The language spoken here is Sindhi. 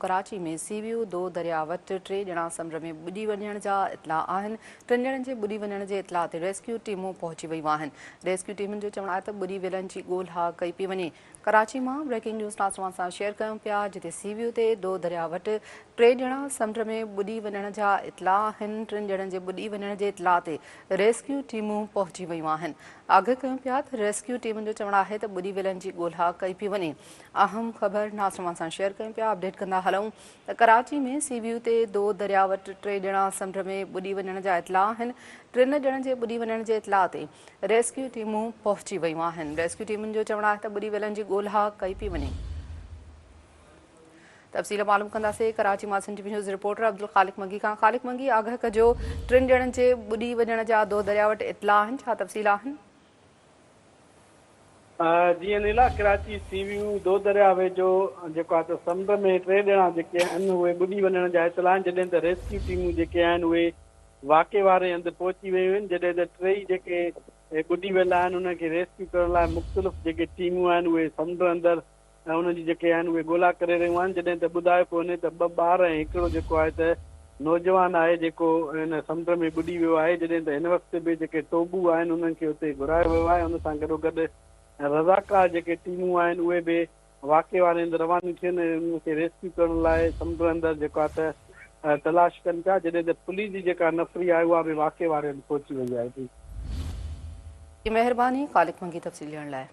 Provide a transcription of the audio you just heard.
ڪراچي ۾ سي ويو دو درياء وٽ ٽي ڄڻا سمنڊ ۾ ٻڏي وڃڻ جا اطلاع آهن. ٽن ڄڻن جي ٻڏي وڃڻ جي اطلاع تي ريسڪيو ٽيمون پهچي ويون آهن. ريسڪيو ٽيمن جو چوڻ آهي ته ٻڏي ويلن جي ڳولها ڪئي پئي وڃي. ڪراچي مان بريڪنگ نيوز ناظرن سان شيئر ڪيون پيا جتي سي ويو تي دو درياء وٽ ٽي ڄڻا سمنڊ ۾ ٻڏي وڃڻ جا اطلاع آهن. ٽن ڄڻن جي ٻڏي وڃڻ جي اطلاع تي ريسڪيو ٽيمون پهچي ويون آهن. آگاهه ڪيون پيا ته ريسڪيو ٽيمن جو چوڻ آهي ته ٻڏي ويلن جي ڳولها ڪئي پئي وڃي. اهم خبر ناظرن سان شيئر ڪيون پيا اپڊيٽ ڪندا هلون ته ڪراچي ۾ سي ويو تي دو درياء وٽ ٽي ڄڻا سمنڊ ۾ ٻڏي وڃڻ جا اطلاع آهن ٽن ڄڻن جي ٻڏي وڃڻ جي اطلاع تي ريسڪيو ٽيمون پهچي ويون آهن ريسڪيو ٽيمن جو چوڻ آهي ته ٻڏي ويلن جي ڳولها ڪئي پئي وڃي. تفصيل معلوم ڪنداسين ڪراچي مان سنڌ نيوز رپورٽر عبدالخالق منگي کان خالق منگي آگاهه ڪجو ٽن ڄڻن جي ٻڏي وڃڻ جا دو درياء وٽ اطلاع آهن ڇا تفصيل آهن؟ جي انيلا، ڪراچي سي ويو دو درياء ويجهو جيڪو آهي ته سمنڊ ۾ ٽي ڄڻا جيڪي آهن اهي ٻڏي وڃڻ جا اطلاع آهن جڏهن ته ريسڪيو ٽيمون جيڪي آهن اهي واقعي واري هنڌ پهچي ويون آهن جڏهن ته ٽيئي جيڪي ٻڏي ويل آهن انهن کي ريسڪيو ڪرڻ لاء مختلف جيڪي ٽيمون آهن اهي سمنڊ اندر ۽ انهن جي جيڪي آهن اهي ڳولا ڪري رهيون آهن جڏهن ته ٻڌايو پيو وڃي ته ٻه ٻار ۽ هڪڙو جيڪو آهي ته نوجوان آهي جيڪو ان سمنڊ ۾ ٻڏي ويو آهي جڏهن ته هن وقت به جيڪي ٽوٻو آهن انهن کي اتي گهرايو ويو آهي ان سان گڏوگڏ رضاڪار جيڪي ٽيمون آهن اهي به واقعي واري هنڌ روانيون ٿين ۽ انهن کي ريسڪيو ڪرڻ لاء سمنڊ اندر جيڪو آهي ته تلاش ڪن پيا جڏهن ته پوليس جي جيڪا نفري آهي اها به واقعي واري هنڌ پهچي وئي آهي. مهرباني خالق منگي تفصيل ڏيڻ لاء.